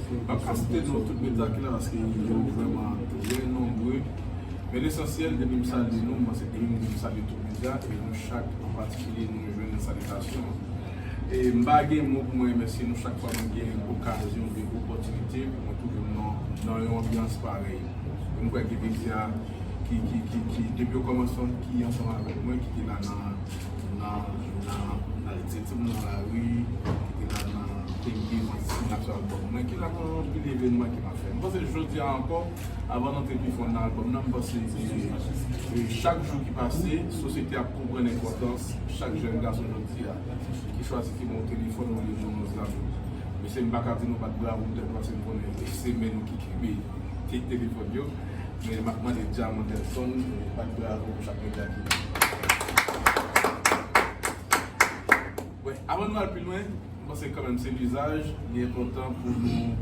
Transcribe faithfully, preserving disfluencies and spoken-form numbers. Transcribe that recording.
M p ap ka site non tout medya ki la paske yo vrèman trè nonbre. Men lesansyèl, depi m salye nou, m panse depi m di m salye tout medya, e nou chak an patikilye nou jwenn nan salitasyon an. E m pa gen mo pou mwen remèsye nou chak fwa mwen gen okazyon, gen opòtinite pou mwen twouve m nan, nan yon anbyans parèy. E m kwè gen medya ki, ki, ki, ki, depi yo kòmanse ki ansanm avèk mwen, ki te la nan, nan, nan, nan lete timoun nan lari, ki te la nan te gen yon sinyati albòm mwen, ki la nan anpil evènman ke m ap fè. M panse jodi a ankò, avan n antre pi fon nan albòm nan, m panse e, e chak jou ki pase, sosyete ap konprann enpòtans chak jèn gason jodi a, ki chwazi kite yon telefòn olye de yon zam. Mesye, m pa ka di nou bat bravo pou tèt nou, paske m konnen se men nou ki kenbe te-, telefòn yo. Men m ap mande Dja Mandelson, e, bat bravo pou chak medya ki la. Wè, avan nou al pi lwen, m panse kanmenm se lizaj, li enpòtan pou nou